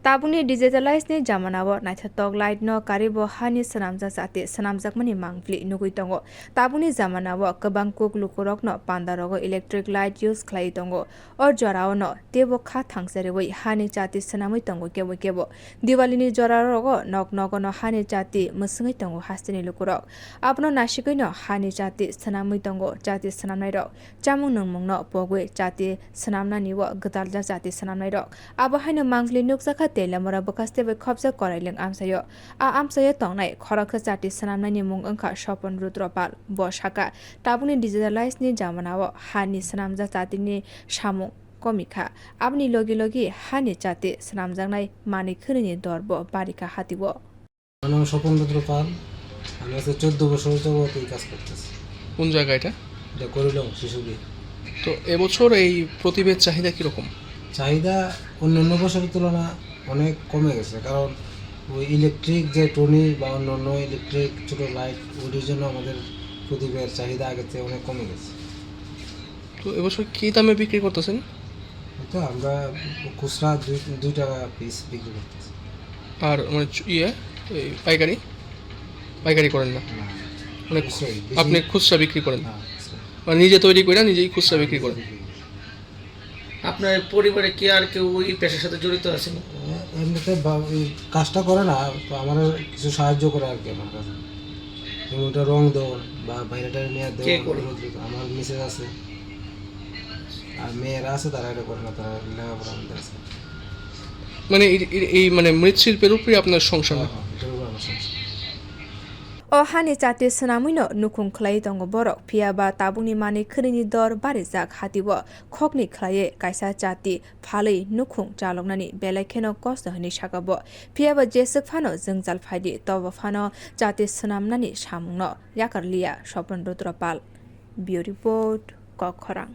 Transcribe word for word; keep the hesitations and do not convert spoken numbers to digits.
Tabukni digitalize ni jamanao naithotok light no karibo hani swnamjak chati swnamjakmani mangpili nugwi tongo. Tabukni jamanao kwbang kuk lukurokno pandarogo electric light use khlaiwi tongo. O jorao no teibo kha thangsa riwi hani chati swnamwi tongo kebo kebo. Diwali ni jora rogo nok nogo no hani chati mwswngwi tongo hasteni lukurok. Abono nasigwi no hani chati swnamwi tongo chati swnamnai rok. Chamung nungmung no pogwi chati swnamnani o gwdalja chati swnamnai rok. Abo haino mangpili nukjakha Teliamura bwkhaste bai khopjak Korailwng amchaio. A amchaio tongnai khoroksa chati swnamnaini mung wngkha Sopon Rudra Pal. Bo sakha, tabukni digitalize ni jamanao hani swnamjak chatini samung komikha. Aboni logi logi hani chati swnamjaknai manwi khwnwini dorbo barikha hatio. Ano Sopon Rudra Pal, আমি আজকে চোদ্দ বছর যাবত এই কাজ করতেছি। কোন জায়গা এটা? এটা করিলাম শিশুকে। তো এবছর এই প্রদীপের চাহিদা কিরকম? চাহিদা অন্যান্য বছরের তুলনা অনেক কমে গেছে, কারণ ওই ইলেকট্রিক যে টুনি বা অন্যান্য ইলেকট্রিক ছোট লাইট, ওটির জন্য আমাদের প্রদীপের চাহিদা আগের থেকে অনেক কমে গেছে। তো এবছর কি দামে বিক্রি করতেছেন? এই তো আমরা খুচরা দুই, দুই টাকা পিস বিক্রি করতেছি। আর মানে চু-, ইয়ে, এই পাইকারি? পাইকারি করেন না? না। মানে খুচরাই, বেশি আপনি খুচরা বিক্রি করেন? হ্যাঁ, খুচরা। মানে নিজে তৈরি করে নিজেই খুচরা হ্যাঁ, বিক্রি নিজে করেন? বিক্রি করি। আপনার পরিবারে কি আর কেউ ওই পেশার সাথে জড়িত আছেন? এ-, এমনিতে বা-, ওই কাজটা করে না, তো আমারও কিছু সাহায্য করে আর কি আমার কাছে। যেমন ওটা রং দেওয়ার বা বাইরে টাইরে নিয়ে কে দেওয়ার করে? অনুরোধ করতে। আমার মিসেস আছে। আর মেয়েরা আছে, তারা এটা করে না, তারা লেখাপড়া আমাদের আছে। মানে এই, এই, এই মানে মৃৎশিল্পের উপরে আপনার সংসার না? হ্যাঁ, হ্যাঁ, এটার উপর আমার সংসার। O hani chati swnamwino nukhung khlaiwi tongo borok, phiya ba tabukni manwi khwnwini dor barijak hatio. Khokni khlaiwi kaisa chati phalwi nukhung chaloknani belai kheno kosto hwnwi saka bo. Phiya ba jeswk phano jwngjal phaidi, tobo phano chati swnamnani samungno yakar liya Sopon Rudra Pal. Bureau Report, Kokkhorang.